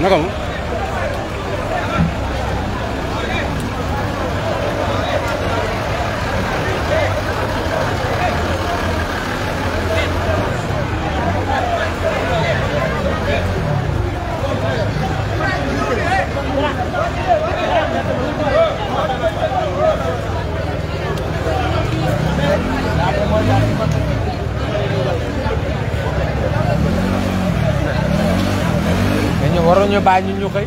naka mu ñu waroon ñu bàyyi ñu xëy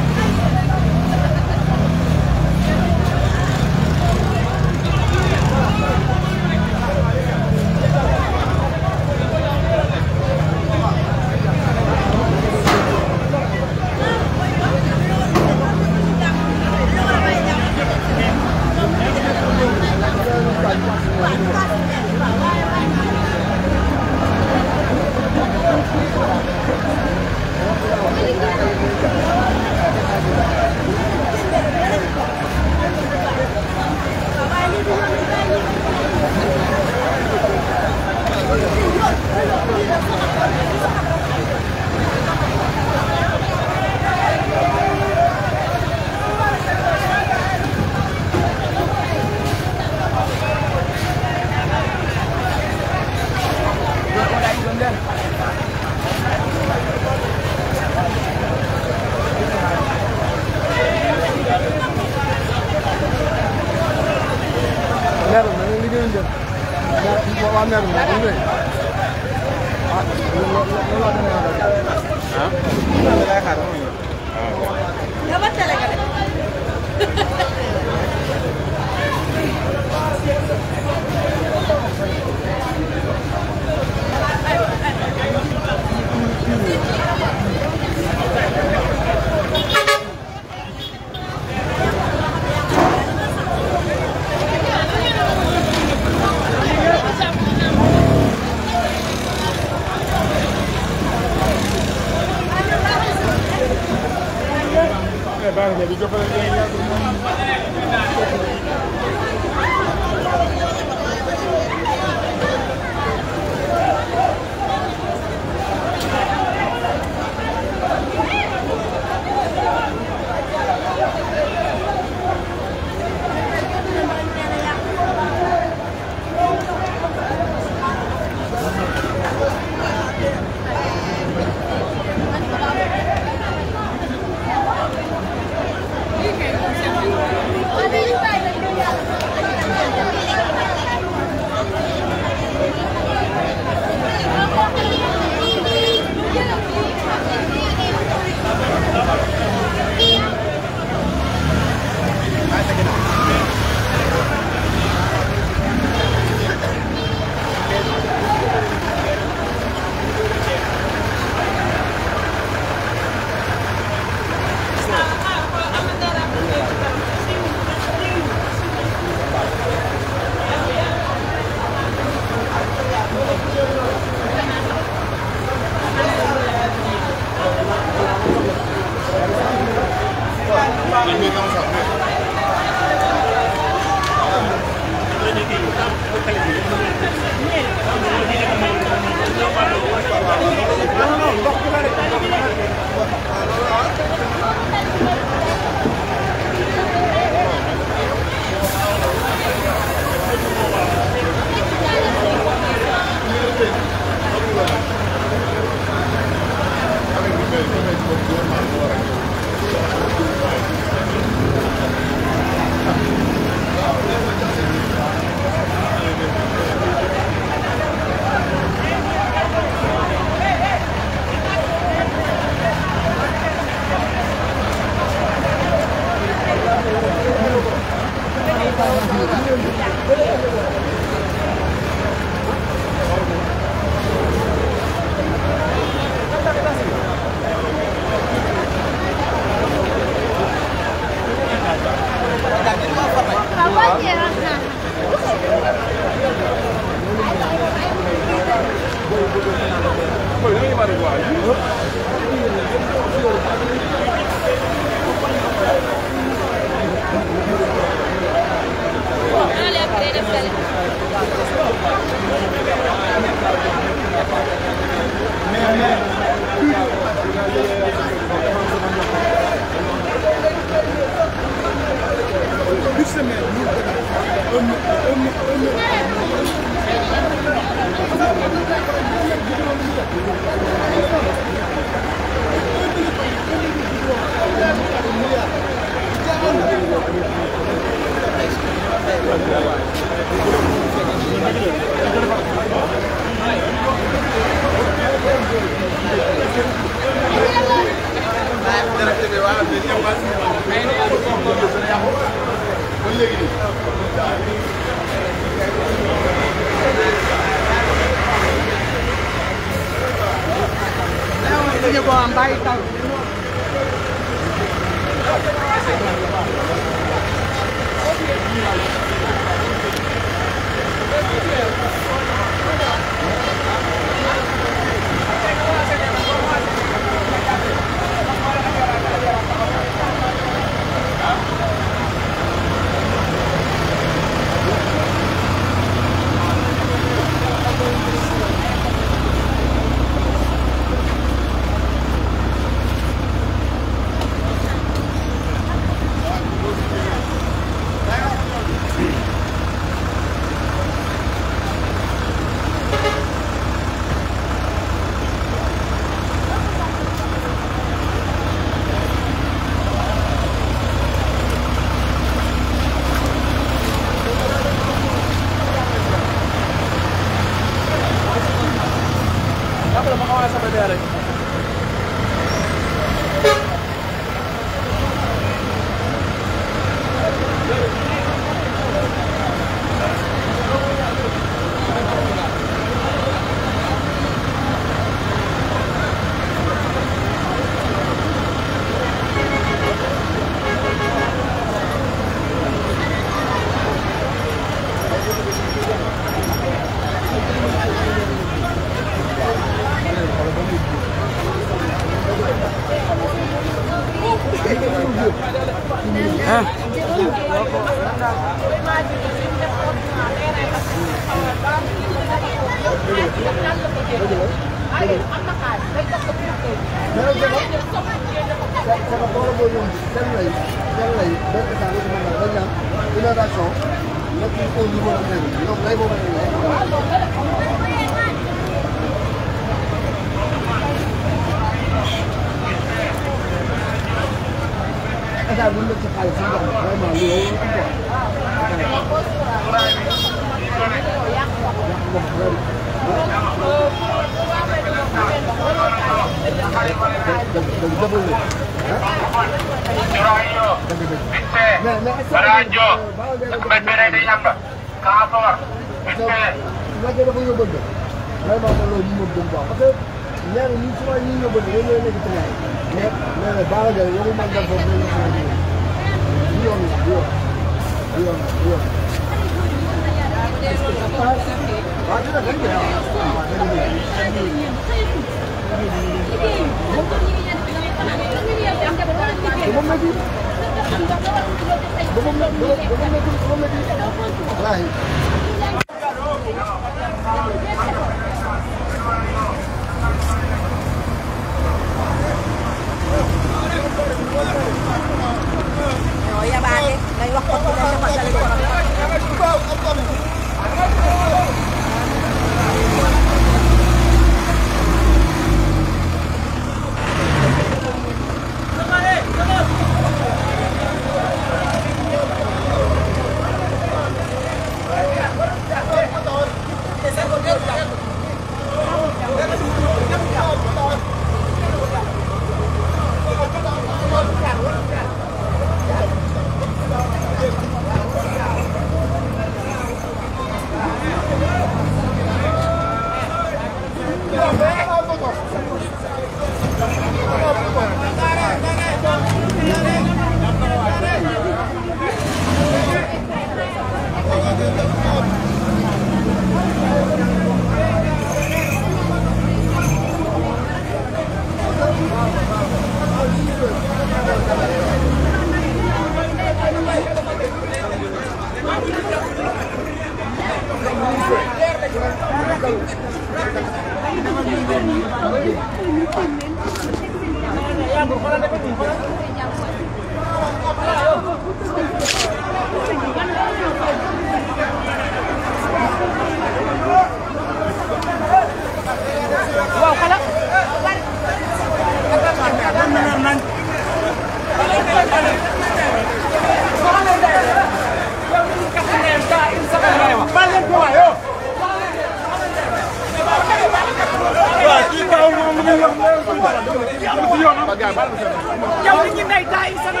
yow nit ñi nay taay sama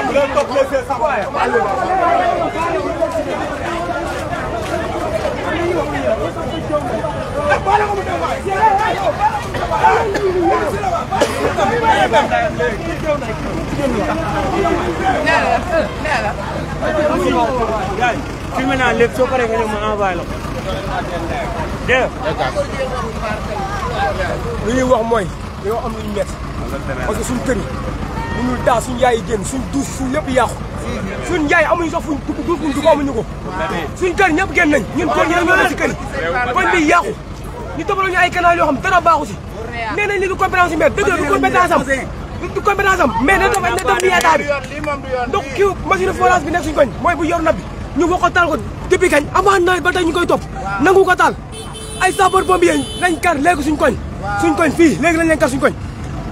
bu leen topp les c'est ça filmé naa lépp soo paree nga ñëw ma envoyé la ko. dégg lu ñuy wax mooy dañoo am lu ñu métti parce que suñ kër yi mënul daa suñ yaay yi génn suñ duus suñ lépp yàqu suñ yaay amuñu sax fuñ dugg duus fuñ dugg amuñu ko suñ kër ñëpp génn nañ ñun koñ yi ñoo ne si kër yi koñ bi yàqu ñu toppaloo ñu ay canal yoo xam dara baaxu si nee nañ li du compétence yi mais dëgg la du compétence am du compétence am mais na def ni état bi donc kii machine forage bi nekk suñ koñ mooy bu yor na bi ñu wax ko taal ko depuis kañ avant nawet ba tey ñu koy topp nangu ko taal ay sapeur pompier lañ kar léegi suñ koñ fii léegi lañ leen kar suñ koñ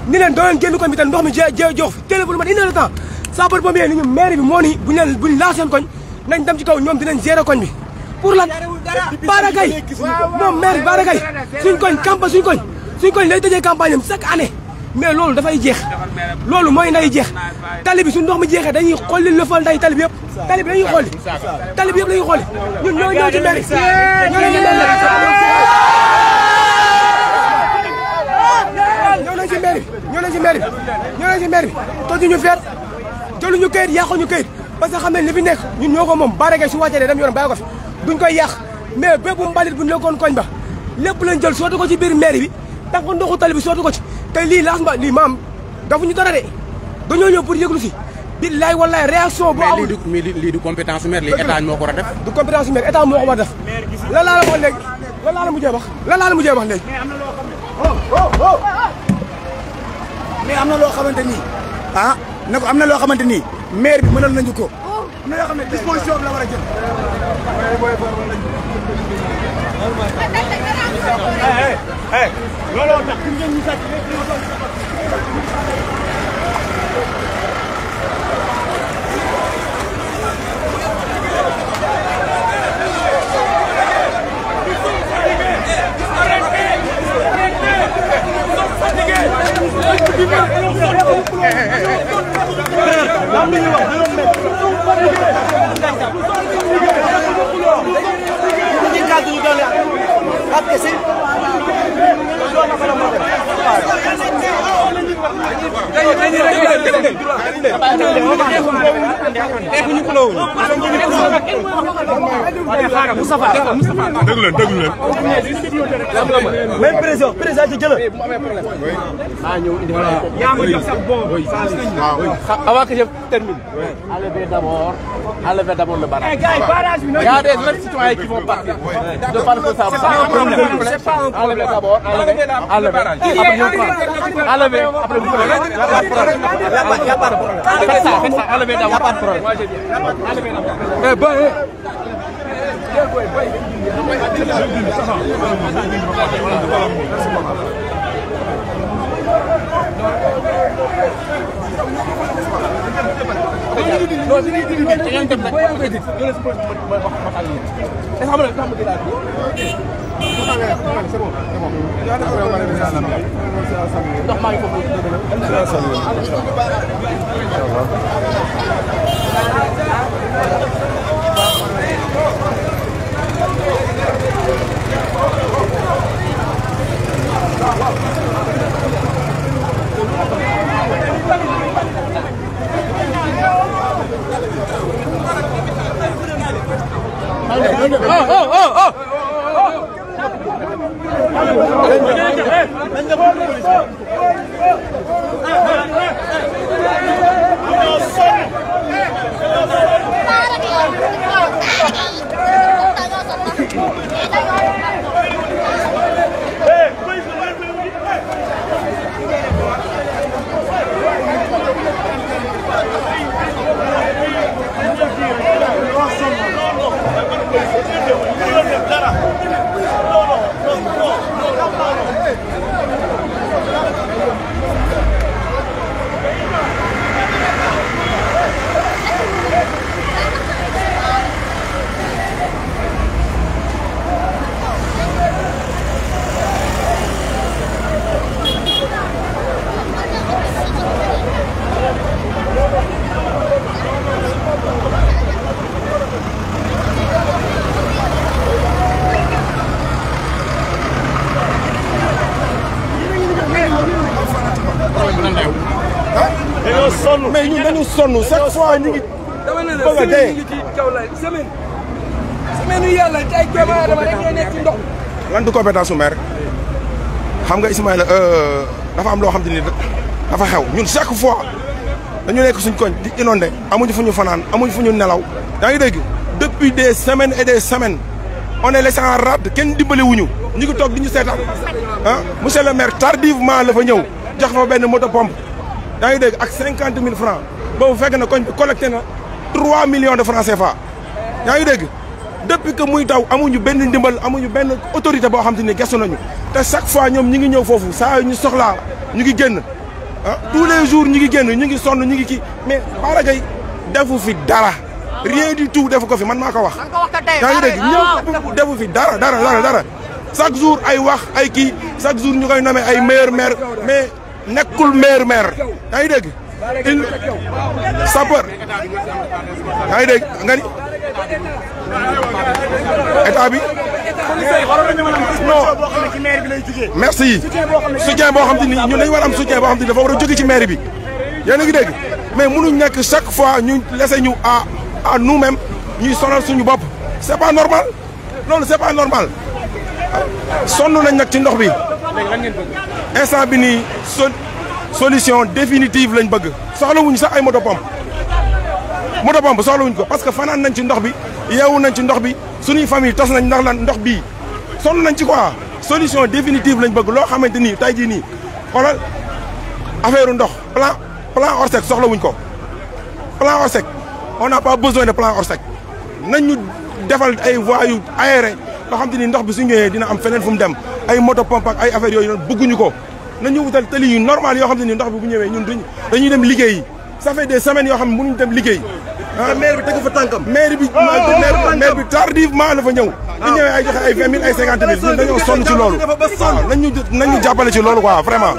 ni leen doo leen génn koñ bi tan ndox mi jox fi téléphone man une heure de temps sapeur pompier ni ñu maire bi moo ni buñ laa seen koñ nañ dem ci kaw ñoom dinañ gérer koñ bi pour lan Bara Gaye moom maire bi Bara Gaye suñ koñ lay tëjee campagne am chaque année mais loolu dafay jeex loolu mooy nday jeex tali bi suñ ndox mi jeexee dañuy xolli lëfal nday tali bi yëpp tali bi dañuy xolli tali bi yëpp lañuy xolli ñun ñoo ñëw ci maire ñoo nañ ci maire bi tojuñu feet jëluñu kayit yàquñu kayit parce que xam ne li fi nekk ñun ñoo ko moom Bara Gaye su wàccee de dem yoonam bàyyi ko fi duñ koy yàq mais bépp mbalit bu nekkoon koñ ba lépp lañ jël sotti ko ci biir maire bi tax ko ndoxu tali bi sotti ko ci te lii lancement lii maam dafuñu dara de dañoo ñëw pour yëglu si billaay wallaay réaction boo amul mais lii du compétence maire lii état moo ko war a def du compétence maire état moo ko war a def lan laa la wax léegi lan laa la mujjee wax léegi mais am na loo xamante ni ah ne ko am na loo xamante ni maire bi mënal nañu ko am na yoo xam ne disposition bi la war a jël. looloo tax ngeen ñu sàcc même président ci jël avant que je termine enlevez d'abord le barrage. Il y a des autres citoyens qui vont partir de par que ça enlevez d'abord enlevez après vous il y a pas de problème faites ça enlevez d'abord pas de problème moi j'ai dit eh boy sonn mais ñun dañu sonn chaque fois ñu ngi. dama ne la bëgg a dee semaine ñu ngi ci kaw la semaine yu yàlla ci ay doomu aadama rek ñoo nekk ci ndox. lan du compétence su maire xam nga Ismaïla dafa am loo xam te ni dafa xew ñun chaque fois dañu nekk suñ koñ di inondé amuñu fu ñu fanaan amuñu fu ñu nelaw yaa ngi dégg depuis des semaines et des semaines on est laissé en rade kenn dimbali wuñu ñu ngi toog di ñu seetaan ah monsieur le maire tardivement la fa ñëw jox fa benn moto pompe yaa ngi dégg ak 50 000 francs boobu fekk na koñ bi collecté na 3 millions de francs CFA yaa ngi dégg depuis que muy taw amuñu benn ndimbal amuñu benn autorité boo xam te ni gestu nañu te chaque fois ñoom ñi ngi ñëw foofu saa yu ñu soxlaa ñu ngi génn ah tous les jours ñu ngi génn ñu ngi sonn ñu ngi kii mais Bara Gaye defu fi dara rien du tout defu ko fi man maa ko wax. yaa ngi dégg ñëpp defu fi dara chaque jour ay wax ay kii chaque jour ñu koy nommé ay meilleur maire mais nekkul meilleur maire yaa ngi dégg il sapeur yaa ngi dégg nga ni état bi non merci soutien boo xam te ni ñun dañu war am soutien boo xam te ni dafa war a jóge ci maire bi yéen a ngi dégg mais mënuñ nekk chaque fois ñu laisser ñu à nous-mêmes ñuy sonal suñu bopp c'est pas normal loolu c'est pas normal sonn nañ nag ci ndox bi instant bi nii solution définitive lañ bëgg soxlawuñ sax ay moto pompe soxlawuñ ko parce que fanaan nañ ci ndox bi yeewu nañ ci ndox bi suñuy famille tas nañ ndax lan ndox bii sonn nañ ci quoi solution définitive lañ bëgg loo xamante ni tey jii nii xoolal affaire ndox plan Orsec soxlawuñ ko plan Orsec on n'a pas besoin de plan Orsec nañ ñu defal ay voies yu aérées loo xam te ni ndox bi su ñëwee dina am feneen fu mu dem ay moto pompe ak ay affaires yooyu noonu bëgguñu ko nañu wutal tali yu normal yoo xam te ni ndox bi bu ñëwee ñun dañuy dem liggéeyi ça fait des semaines yoo xam ne mënuñu dem liggéey. ah maire bi tegu fa tànkam. maire bi tardivement la fa ñëw. bu ñëwee ay joxe ay 20 000 ay 50 000 ñun dañoo sonn ci loolu. waaw nañu jàppale ci loolu quoi vraiment.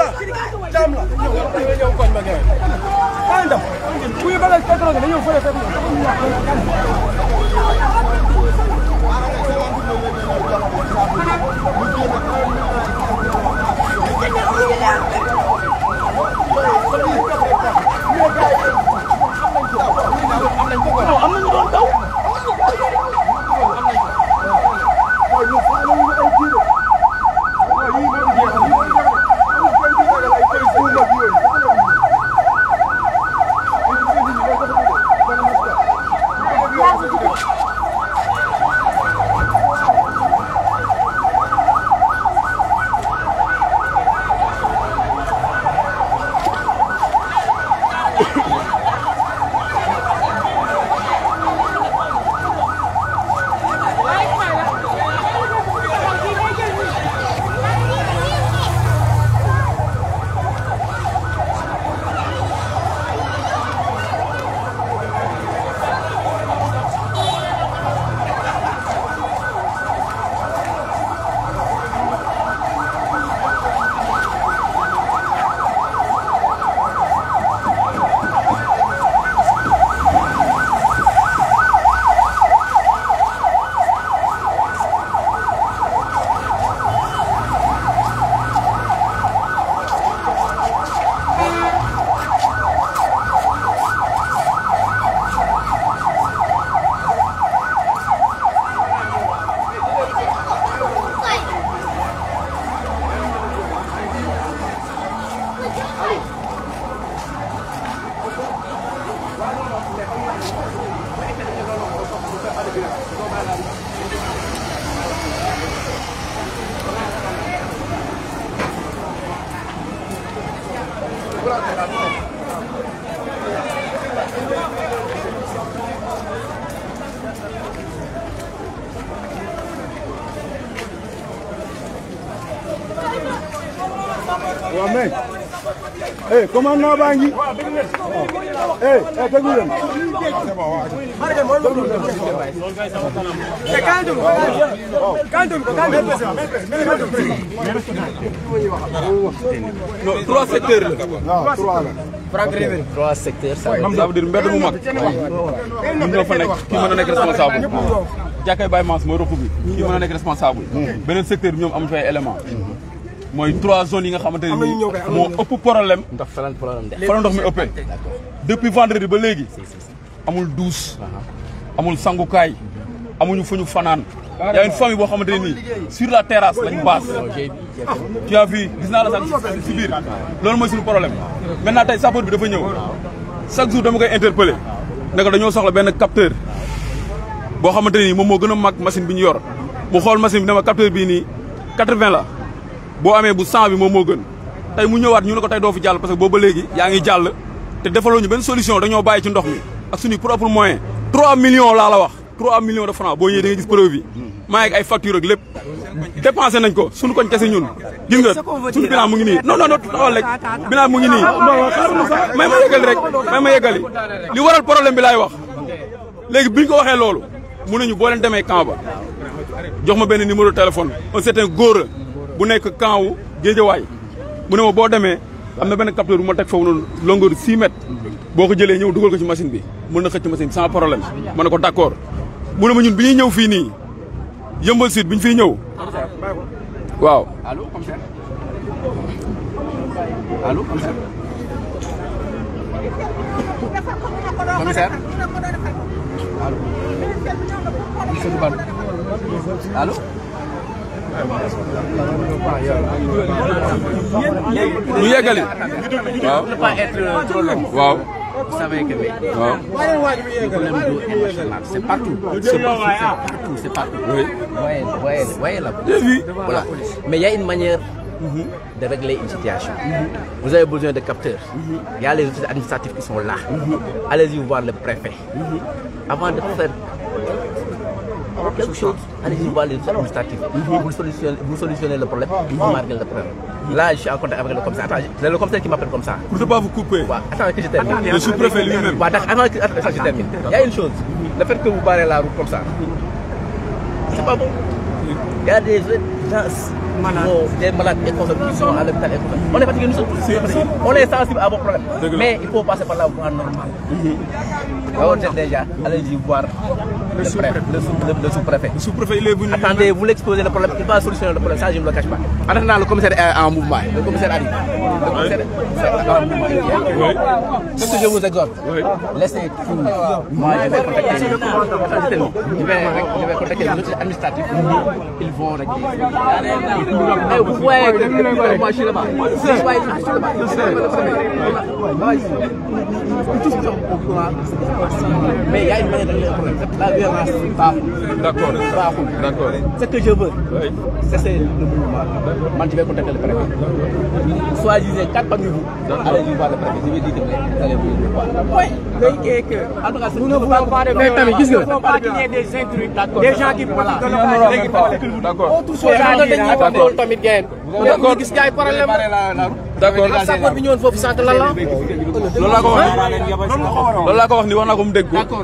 waaw mais commandant baa ngi déglu leen non 3 secteurs la. waaw 3 la. 3 secteurs. ça veut dire mbedd mu mag. ñun ñoo fa nekk kii mën a nekk responsable. jàkkay Baye Mass mooy roxu bi. kii mën a nekk responsable. beneen secteur bi ñoom amuñu fay élément mooy 3 zones yi nga xamante ne nii moo ëpp problème. ndox fa la ndox mi ëppee. depuis vendredi ba léegi. amul douche. amul sangukaay. amuñu fu ñu fanaan. y a une famille boo xamante ne nii sur la terrasse lañ baas. tu as vu gis naa la sax si biir. loolu mooy suñu problème. maintenant tey sapeur bi dafa ñëw chaque jour dama koy interpeller ne ko dañoo soxla benn capteur boo xamante ne nii moom moo gën a mag machine bi ñu yor mu xool machine bi ne ma capteur bii nii 80 la boo amee bu 100 bi moom moo gën. tey mu ñëwaat ñu ne ko tey doo fi jàll parce que boobu ba léegi yaa ngi jàll te defaloo ñu benn solution dañoo bàyyi ci ndox mi ak suñu propre moyen 3 millions laa la wax 3 millions de francs boo ñëwee da nga gis preuve yi maa ngi ak ay facture ak lépp dépensé nañ ko suñu koñ kese ñun gis nga suñu bilan mu ngi nii non taxawal rek bilan mu ngi nii may ma yeggali rek may ma yeggali li waral problème bi laay wax léegi biñ ko waxee loolu mun nañu boo leen demee camp ba jox ma benn numéro de téléphone un certain góor bu nekk camp wu Géejawaay mu ne ma boo demee am na benn capteur bu ma teg foofu noonu longueur 6 mètres boo ko jëlee ñëw dugal ko ci machine bi mën na xëcc machine bi sans problème ma ne ko d'accord mu ne ma ñun bi ñuy ñëw fii nii Yeumbeul Sud bi ñu fiy ñëw waaw. Allô, commissaire. Allô, commissaire. Commissaire. Allô. Monsieur Dubalou. Allô. ñu yeggali. waaw. Ne pas être trop long. waaw. Vous savez que waaw. le problème d'eau est national. C'est partout. C'est partout. Oui. Voyez là. J'ai vu. Voilà. Mais il y a une manière de régler une situation. Vous avez besoin de capteurs. Il y a les autorités administratives qui sont là. Allez-y voir le préfet. Avant de faire quelque chose, allez-y voir les autorités administratives. Vous solutionnez le problème, vous marquez le problème. Là, je suis en contact avec le commissaire. Attends, c'est le commissaire qui m'appelle comme ça. Pour ne pas vous couper. Ouais, attends que je termine. Le sous-préfet lui-même. Ouais, attends que je termine. Il y a une chose. Le fait que vous barrez la route comme ça, c'est pas bon. Il y a des gens, des malades qui sont à l'hôpital. On est fatigués, nous sommes tous. On est sensible à vos problèmes. Mais il faut passer par la voie normale. Alors déjà, allez-y voir le sous-préfet. Le sous-préfet, il est venu. Attendez, vous l'exposez le problème, il va solutionner le problème, ça je ne le cache pas. En attendant, le commissaire est en mouvement. Le commissaire arrive. Le commissaire est en mouvement. Oui. Ce que je vous exhorte, laissez tout. Moi, je vais contacter les autorités administratives. Ils vont régler. Vous voyez que moi je suis là-bas. Mais il y a une manière de régler le problème. La violence, D'accord. D'accord. Ce que je veux, c'est le mouvement. Moi, je vais contacter le préfet. Choisissez 4 parmi vous. Allez-y voir le préfet. Je vais dire que allez vous voir. Oui. Nous ne voulons pas de violence. Nous ne voulons pas qu'il y ait des intrus, des gens qui profitent de l'occasion. D'accord. Autre chose à dire. D'accord. D'accord. Sapeur bi ñëwoon foofu sant lan la. loolu laa ko wax ni wax naa ko mu dégg ko. D'accord.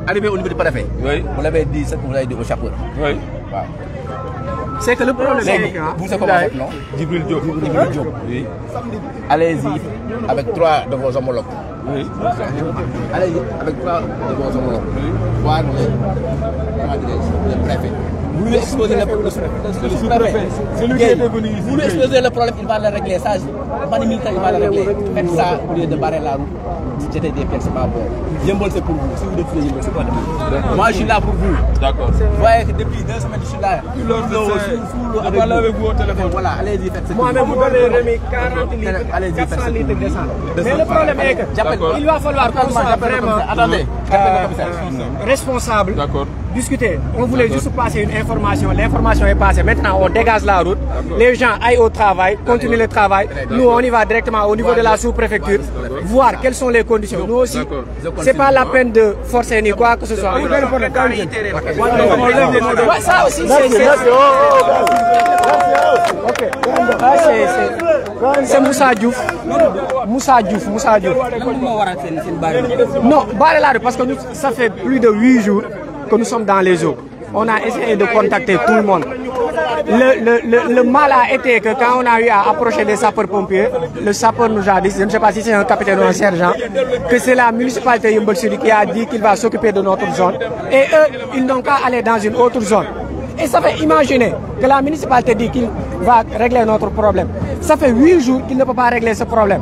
Arrivé au niveau du préfet. Oui. Vous l'avez dit ce que vous avez dit au chapeau. Oui. Waaw. C'est que le problème Léegi vous savez comment faire, non? Djibril Diop. Djibril Diop. Oui. Allez-y avec 3 de vos homologues. Oui. Allez-y avec 3 de vos homologues. Voir le préfet. Vous lui exposez le sous-préfet. Celui qui était venu ici. Vous lui exposez le problème, il va le régler. Ça, pas de militaire, il va le régler. Faites ça au lieu de barrer la route. Jeter des pierres, c'est pas bon. Yeumbeul, c'est pour vous. Si vous refusez Yeumbeul, c'est pas de vous. Moi, je suis là pour vous. D'accord. Vous voyez que depuis 2 semaines, je suis là. Je parle avec vous au téléphone. Voilà, allez-y, faites ce que Moi-même, vous avez remis 40 litres, 400 litres d'essence. Mais le problème est que il va falloir qu'on soit vraiment Attendez, responsable. D'accord. Discuter. On voulait juste passer une information. L'information est passée. Maintenant, on dégage la route. Les gens aillent au travail, continuent le travail. Nous, on y va directement au niveau de la sous-préfecture, voir quelles sont les conditions. Nous aussi, c'est pas la peine de forcer ni quoi que ce soit. Ça aussi, c'est Moussa Diouf. Moussa Diouf. Non, barrer la rue parce que nous, ça fait plus de 8 jours que nous sommes dans les eaux. On a essayé de contacter tout le monde. Le mal a été que quand on a eu à approcher des sapeurs-pompiers, le sapeur nous a dit, je ne sais pas si c'est un capitaine ou un sergent, que c'est la municipalité Yeumbeul Sud qui a dit qu'il va s'occuper de notre zone. Et eux, ils n'ont qu'à aller dans une autre zone. Et ça fait imaginer que la municipalité dit qu'il va régler notre problème. Ça fait 8 jours qu'il ne peut pas régler ce problème.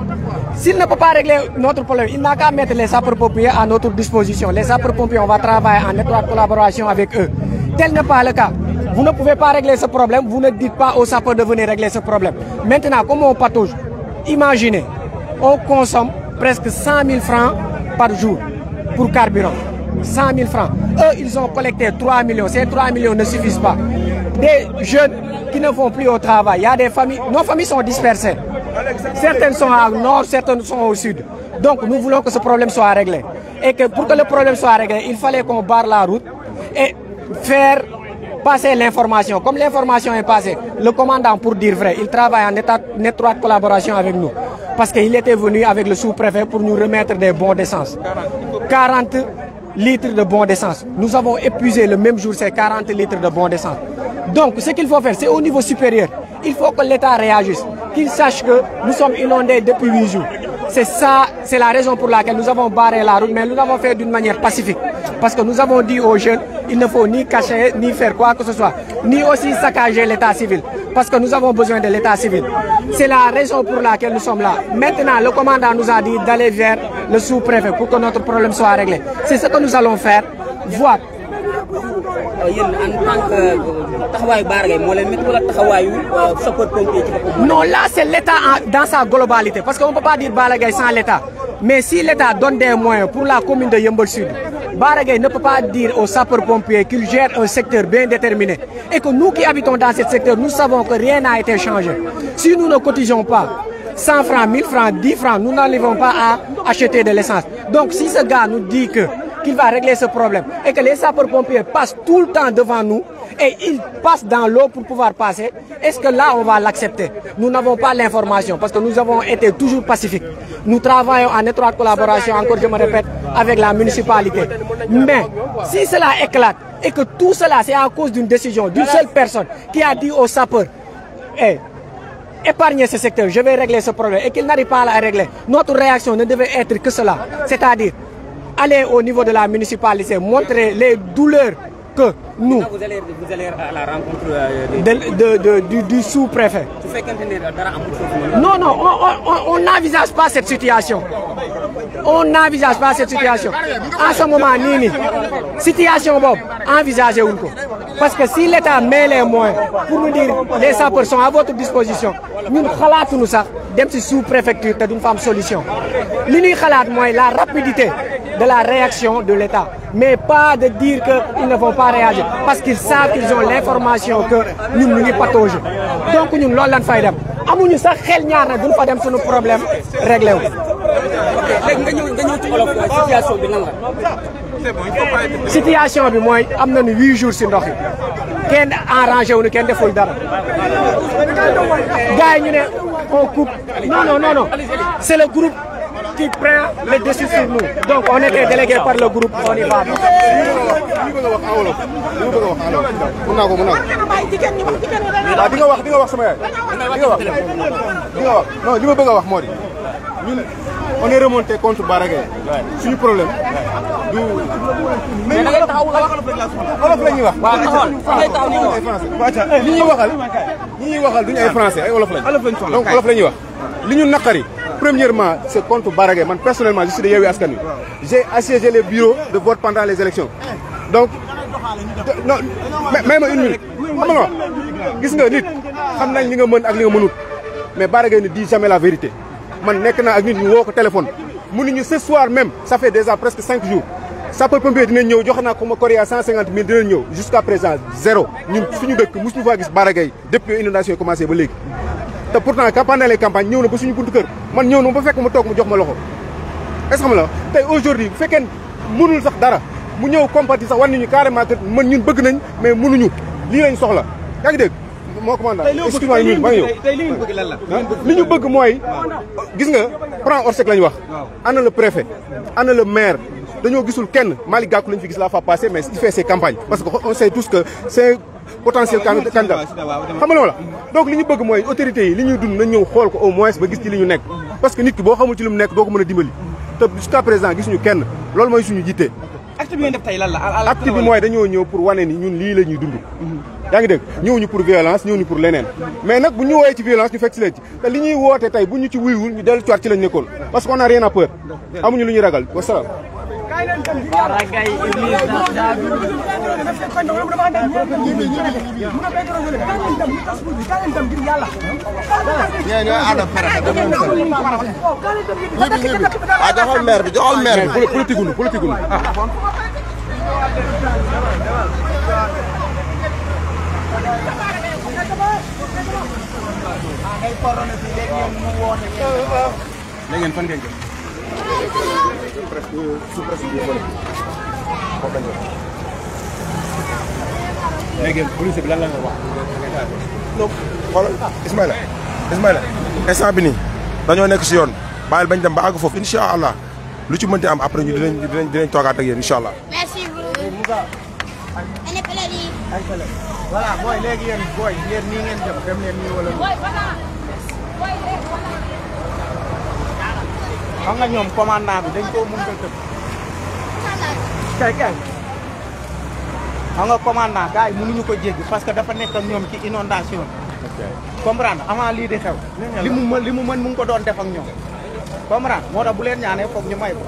S'il ne peut pas régler notre problème, il n'a qu'à mettre les sapeurs-pompiers à notre disposition. Les sapeurs-pompiers, on va travailler en étroite collaboration avec eux. Tel n'est pas le cas. Vous ne pouvez pas régler ce problème, vous ne dites pas aux sapeurs de venir régler ce problème. Maintenant, comme on patauge, imaginez, on consomme presque 100 000 francs par jour pour carburant. 100 000 francs. Eux, ils ont collecté 3 millions. Ces 3 millions ne suffisent pas. Des jeunes qui ne vont plus au travail. Il y a des familles, nos familles sont dispersées. Certaines sont au nord, certaines sont au sud. Donc nous voulons que ce problème soit réglé. Et que pour que le problème soit réglé, il fallait qu'on barre la route et faire passer l'information. Comme l'information est passée, le commandant, pour dire vrai, il travaille en étroite collaboration avec nous. Parce qu'il était venu avec le sous-préfet pour nous remettre des bons d'essence. 40 litres de bons d'essence. Nous avons épuisé le même jour ces 40 litres de bons d'essence. Donc ce qu'il faut faire, c'est au niveau supérieur. Il faut que l'État réagisse, qu'il sache que nous sommes inondés depuis 8 jours. C'est ça, c'est la raison pour laquelle nous avons barré la route, mais nous l'avons fait d'une manière pacifique. Parce que nous avons dit aux jeunes, il ne faut ni cacher, ni faire quoi que ce soit, ni aussi saccager l'état civil. Parce que nous avons besoin de l'état civil. C'est la raison pour laquelle nous sommes là. Maintenant, le commandant nous a dit d'aller vers le sous-préfet pour que notre problème soit réglé. C'est ce que nous allons faire, voir. Non, là c'est l'État dans sa globalité. Parce qu'on ne peut pas dire Balagay sans l'État. Mais si l'État donne des moyens pour la commune de Yeumbeul Sud, Balagay ne peut pas dire aux sapeurs-pompiers qu'ils gèrent un secteur bien déterminé. Et que nous qui habitons dans ce secteur, nous savons que rien n'a été changé. Si nous ne cotisons pas 100 francs, 1000 francs, 10 francs, nous n'arrivons pas à acheter de l'essence. Donc si ce gars nous dit qu'il va régler ce problème et que les sapeurs-pompiers passent tout le temps devant nous et ils passent dans l'eau pour pouvoir passer, est-ce que là on va l'accepter? Nous n'avons pas l'information parce que nous avons été toujours pacifiques. Nous travaillons en étroite collaboration, encore je me répète, avec la municipalité. Mais si cela éclate et que tout cela c'est à cause d'une décision d'une seule personne qui a dit aux sapeurs, hey, épargnez ce secteur, je vais régler ce problème et qu'il n'arrive pas à la régler, notre réaction ne devait être que cela, c'est-à-dire aller au niveau de la municipalité, montrer les douleurs que nous... Vous allez à la rencontre du sous-préfet. Non, non, on n'envisage pas cette situation. On n'envisage pas cette situation. En ce moment, Nini, situation Bob, envisagez-vous. Parce que si l'État met les moyens pour nous dire les sapeurs sont à votre disposition, nous nous ça, dem ci sous-préfecture, c'est une femme solution. L'uni la rapidité de la réaction de l'État, mais pas de dire qu'ils ne vont pas réagir, parce qu'ils savent qu'ils ont l'information que nous nous pataugeons. Donc nous l'on l'en fait. Amuñu sax xel ñaar na duñ fa dem suñu problème réglé wu. Situation bi mooy am nañu 8 jours ci ndox yi kenn arrangé wu ñu kenn deful dara gars yi ñu ne on coupe non c'est le groupe qui prend le dessus sur nous. Donc on était délégué par le groupe, on y va. On est remonté contre Baragay. C'est le problème. Premièrement, c'est contre Baragay. Moi, personnellement, je suis de Yewwi Askan Wi. J'ai assiégé les bureaux de vote pendant les élections. Donc, non, même une minute. Gis nga nit xam nañ li nga mën ak li nga mënut mais Baragay ne dit jamais la vérité. Man nekk naa ak nit ñu woo ko téléphone mënuñu ce soir même ça fait déjà presque 5 jours sapeurs-pompiers dinañ ñëw joxe naa ko ma Korea 150 000 dinañ ñëw jusqu'à présent zéro ñun suñu dëkk mosuñu faa gis Baragay depuis inondation yi commencé ba léegi te pourtant pendant les campagnes ñëw na ba suñu buntu kër man ñëw na ba fekk ma toog mu jox ma loxo est-ce que xam la tey aujourd'hui bu fekkee mënul sax dara mu ñëw compatir sax war nañu carrément que man ñun bëgg nañ mais mënuñu lii lañ soxla yaa ngi dégg moo commandant excuse-moi ñun maa ngi ñëw li ñu bëgg mooy gis nga plan Orsec lañ wax ana le préfet ana le maire dañoo gisul kenn Malick Gakou lañ fi gis la fois passé mais il fait ses campagnes parce que on sait tous que c'est potentiel candidat xam nga la donc li ñu bëgg mooy autorités yi li ñuy dund nañ ñëw xool ko au moins ba gis ci li ñu nekk parce que nit ki boo xamul ci li mu nekk doo ko mën a dimbali te jusqu'à présent gisuñu kenn loolu mooy suñu jiite acte bi ngeen def tey lan la acte bi mooy dañoo ñëw pour wane ni ñun lii la ñuy dund yaa ngi dégg ñëwuñu pour violence ñëwuñu pour leneen mais nag bu ñu woowee ci violence ñu fekk si leen ci te li ñuy woote tey bu ñu ci wuyuwul ñu dellu ci lañ nekkoon parce qu'on a rien à peur amuñu lu ñuy ragal wasalaam. joxal maire bi joxal maire bi politique gu léegi ngeen fan ngeen jëm. presque sous presque bi fële. léegi police bi lan la nga wax. non xoolal Ismaïla instant bi nii dañoo nekk si yoon bàyyil bañ dem ba àgg foofu incha allah lu ci mënti am après ñu dinañ toogaat ak yéen incha allah. merci beaucoup. voilà booy léegi yéen booy yéen nii ngeen jëm dem leen nii wala. xam nga ñoom commandant bi dañ koo mën a tëb. kay xam nga commandant gars yi mënuñu ko jéggi parce que dafa nekk ak ñoom ci inondation bi. comprendre avant lii di xew. li mu mën mu ngi ko doon def ak ñoom. comprendre moo tax bu leen ñaanee foog ñu may ko.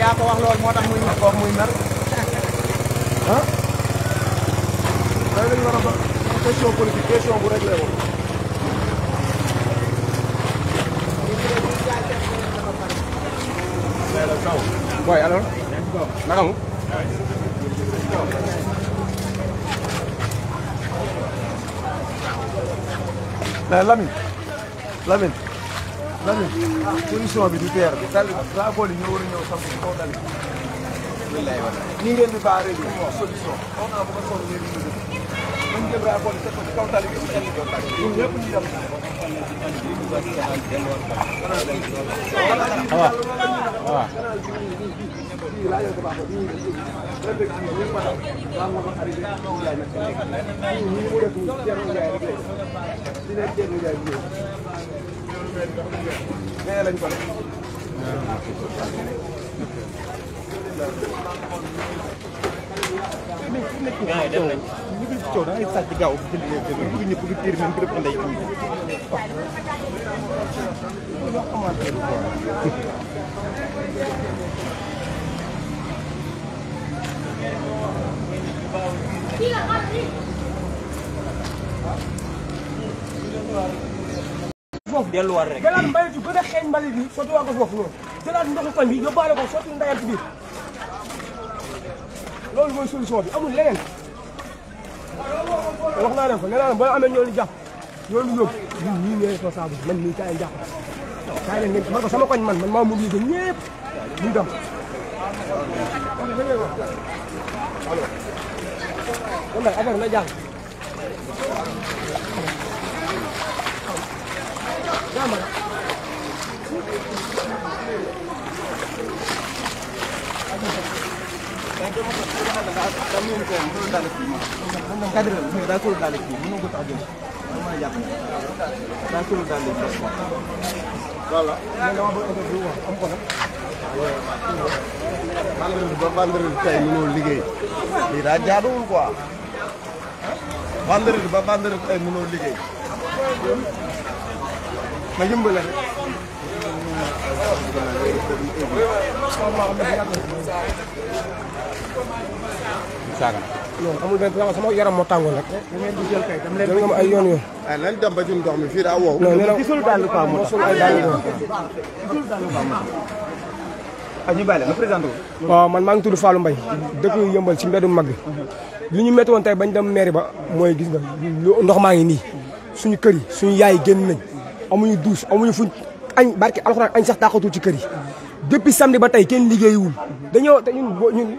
yaa ko wax loolu moo tax muy wax muy mer ah day lañu war a ba question politique question bu réglé woon boy alors naka mu mais Lamine solution bi du teer bi dal rapport yi ñoo war a ñëw samp ci kaw dal nii ngeen di baaree bi solution xaw naa bu ko sonn ngeen di def ñu jël rapport yi teg ko ci kaw tali bi ñun ñëpp ñu dem foofu delluwaat rek jëlaat mbalit yu gën a xeeñ mbalit bi sotti waa ko foofu noonu jëlaat ndoxu koñ bi yóbbaale ko sotti ndayal ci biir loolu mooy solution bi amul leneen wax naa leen ko nee naa leen boo amee ñoo ñu jàpp ñoo ñu yóbbu ñun ñii ñooy responsable man mii kaay jàpp kaay leen ngeen man ko sama koñ man maa mobilisé ñëpp ñu dem kon nag affaire na jàll vendredi tey mënoo liggéey lii daa jaaduwul quoi vendredi ba vendredi tey mënoo liggéey ma yëmbale saaga non amul benn sama yaram moo tàngoon rek. da ngeen di jël kay dem leen ay yoon yoon. ay nañ dem ba ci ndox mi fii daa wow. non nee na gisul daal lu ko am moo sul ay daal lu ko ñu bàyyi la nga présenté waaw man maa ngi tudd Fallou Mbaye dëkk Yëmbal ci mbeddu mag bi li ñu métti woon tey bañ dem mairie ba mooy gis nga ndox maa ngi nii suñu kër yi suñu yaay génn nañ amuñu douche amuñu fuñ añ barke alxuraan añ sax taaxatul ci kër yi depuis samedi ba tey kenn liggéeyiwul dañoo te ñun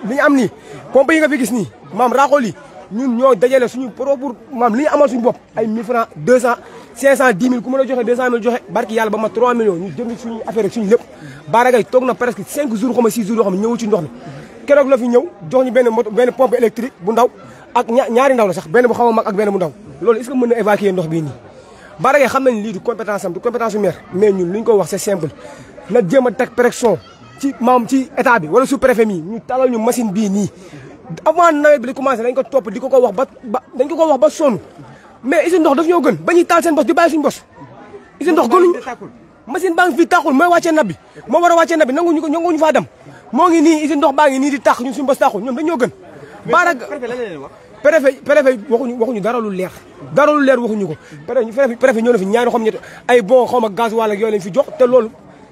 li ñu am nii pompe yi nga fi gis nii maam raaxool yi ñun ñoo dajale suñu propre maam li ñu amal suñu bopp ay 1000 francs 200 510 000 ku mën a joxe 200 000 joxe barki yàlla ba ma 3 millions ñu jënd suñu affaire ak suñu lépp Bara Gaye toog na presque 5 jours xaw ma 6 jours yoo xam ne ñëwul ci ndox mi keroog la fi ñëw jox ñu benn moto benn pompe électrique bu ndaw ak ñaari ndaw la sax benn bu xaw a mag ak benn bu ndaw loolu est-ce que mën na évacuer ndox bii nii Bara Gaye xam nañ lii du compétence am du compétence su maire mais ñun li ñu ko wax c'est simple na jéem a teg pression ci ci état bi wala sous préfet mi ñu talal ñu machine bii nii avant nawet bi di commencé dañ ko topp di ko wax dañ ko wax ba sonn mais usine ndox daf ñoo gën ba ñuy taal seen bos di bàyyi suñu bos usine ndox gënuñ machine baa ngi fii tàqul mooy wàccee nab bi moo war a wàccee nab bi nanguñu faa dem moo ngi nii usine ndox baa ngi nii di tàq ñun suñu bos tàqul ñoom dañoo gën Bara préfet waxuñu dara lu leer waxuñu ko préfet ñëw na fi ñaari xam ñett ay bon xaw ma gaz wala yooyu lañ fi jox te loolu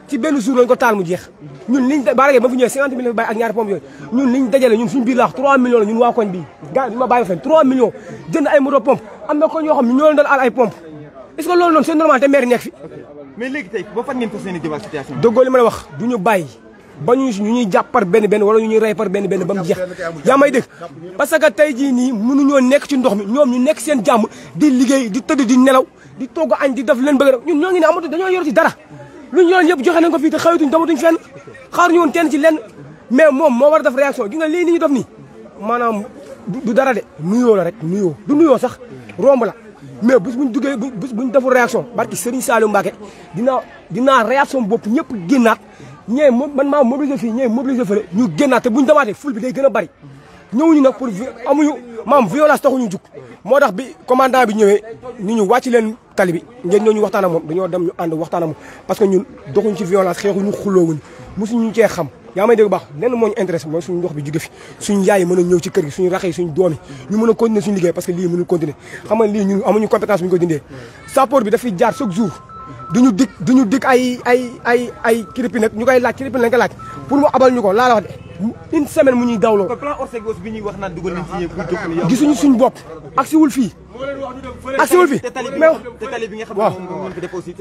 ci benn jour lañ ko taal mu jeex ñun liñ Bara Gaye ba fi ñëwee 50 000 la fi bàyyi ak ñaari pompe yooyu ñun liñ dajale ñun suñu biir laax 3 millions la ñun waa koñ bii gars bi ma bàyyi fen 3 millions jënd ay moto pompe am na ko ñoo xam ne ñoo leen doon aal ay pompe est-ce que loolu noonu c'est normal te maire nekk fi mais léegi tey ba fan ngeen fas yéene jëmal situation dëggoo li ma la wax du ñu bàyyi ba ñu ñuy jàpp par benn wala ñu ñuy rey par benn ba mu jeex yaa may dégg parce que tey jii nii mënuñoo nekk ci ndox mi ñoom ñu nekk seen jàmm di liggéey di tëdd di nelaw di togg añ di def leen bëgg ñun ñoo ngi ne amatu dañoo yor ci dara lu ñu yoroon yëpp joxe nañ ko fii te xëyatuñ damatuñ fenn xaaruñu woon kenn ci lenn mais moom moo war a def réaction gi nga lii ni ñu def nii maanaam du dara de nuyoo la rek nuyoo du nuyoo sax romb la mais bés buñ duggee buñ deful réaction barki Serigne Saliou Mbacké dinaa réaction bopp ñëpp génnaat ñee man maa mobilisé fii ñee mobilisé fële ñu génnaat te buñ demaatee ful bi day gën a bari ñëwuñu nag pour amuñu violence taxuñu jug moo tax bi commandant bi ñëwee ni ñu wàcc leen tali bi ngeen ñëw ñu waxtaan ak moom dañoo dem ñu ànd waxtaan ak moom parce que ñun doxuñ ci violence xeexuñu xuloowuñ mosuñu cee xam yaa may dégg baax lenn moo ñu intéressé mooy suñu ndox bi jóge fi suñu yaay yi mën a ñëw ci kër gi suñu rax yi suñu doom yi ñu mën a continuer suñu liggéey parce que lii mënul continuer xam nga lii ñun amuñu compétence bu ñu ko dindee sapeur bi dafay jaar chaque jour duñu dig ay kiripin nag ñu koy laaj kiripin lañ ko laaj pour mu abal ñu ko laa la wax de une semaine mu ñuy dawloo plan Orsegos bi ñuy wax naan dugal nañ ci gisuñu suñu bopp agsiwul fii mais tali bi nga xam ne moom fi def aussi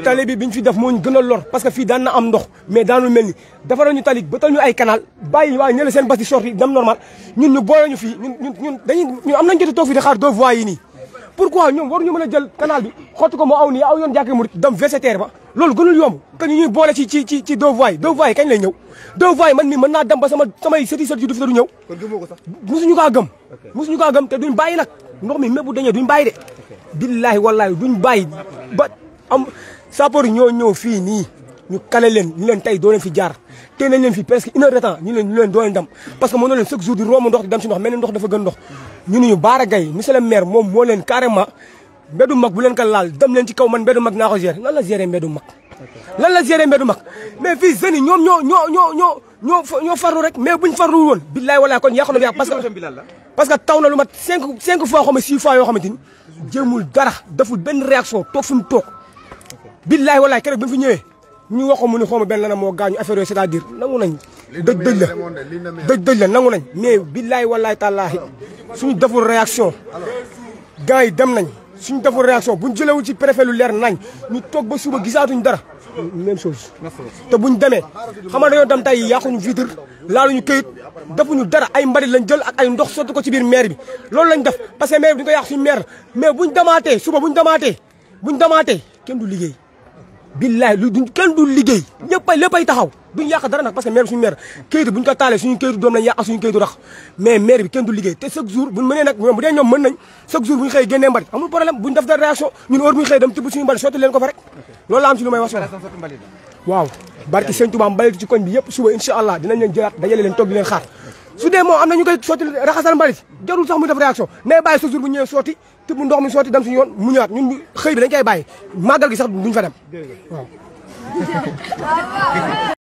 tali bi biñ fi def moo ñu gën a lor parce que fii daan na am ndox mais daanul mel ni dafa nañu tali ba tal ñu ay canal bàyyi waa ñële seen bas di sorti dem normal ñun ñu boole ñu fii ñun am nañ joti toog fii di xaar 2 voies yi nii pourquoi ñoom waruñu mën a jël canal bi xotti ko moo aw nii aw yoon jàkkee murit dem VCTR ba loolu gënul yomb que ñu ñuy boole ci 2 voies yi 2 voies yi kañ lay ñëw 2 voies yi man mii mën naa dem ba samay sëti yu du fi du ñëw musuñu kaa gëm te duñ bàyyi nag ndox mi mépp dañee duñ bàyyi de billaahi wallaahi duñ bàyyi ba am sapeur yi ñoo ñëw fii nii ñu kale leen ñu leen tey doo leen fi jaar tey nañ leen fi presque 1 heure de temps ñu leen doo leen dem parce que mënoo leen chaque jour di romb ndox di dem si ndox mel ni ndox dafa gën ndox ñu ne ñu Bara Gaye monsieur le maire moom moo leen carrément mbeddu mag bu leen ko laal dem leen ci kaw man mbeddu mag naa ko gérer lan la gérer mbeddu mag mais fii jeunes yi ñoom ñoo farlu rek mais buñ farlu woon billaay walaay kon yàqu na yàq parce que taw na lu mat 5 fois xaw ma 6 fois yoo xamante ni jéemul dara deful benn réaction toog fi mu toog billaay walaay keroog bi mu fi ñëwee ñu waxo mu ni xaw ma benn lana moo gaañu affaire yooyu c'est-à-dire nangu nañ dëj la nangu nañ mais billaay walaay tàllaahi suñu deful réaction gars yi dem nañ suñu deful réaction buñ jëlewul ci préfet lu leer nañ ñu toog ba suba gisaatuñ dara même chose te buñ demee xam nga dañoo dem tey yàquñu vitre laaluñu këyit defuñu dara ay mbalit lañ jël ak ay ndox sotti ko ci biir maire bi loolu lañ def parce que maire bi duñ ko yàq suñu maire mais buñ demaatee suba buñ demaatee kenn du liggéey billaay kenn du liggéey léppay taxaw duñ yàq dara nag parce que maire bi suñu maire këyitu buñ ko taalee suñu këyitu doom lañ yàq suñu këyitu rax mais maire bi kenn du liggéey te chaque jour buñ mënee nag bu dee ñoom mën nañ chaque jour buñ xëy génnee mbalit amul problème buñ def dara réaction ñun heure buñ xëy dem tibb suñu mbalit sotti leen ko fa rek loolu la am ci lu may wax waaw barki Sëñ Tuubaa mbalit ci koñ bi yëpp suba incha allah dinañ leen jëlaat dajale leen toog di leen xaar su dee moom am na ñu koy sotti raxasal mbalit jarul sax muy def réaction mais bàyyi chaque jour bu ñëwee sotti tibb ndox mi sotti dem suñu yoon mu ñëwaat ñun xëy bi dañ koy bàyyi màggal gi sax duñ fa dem waaw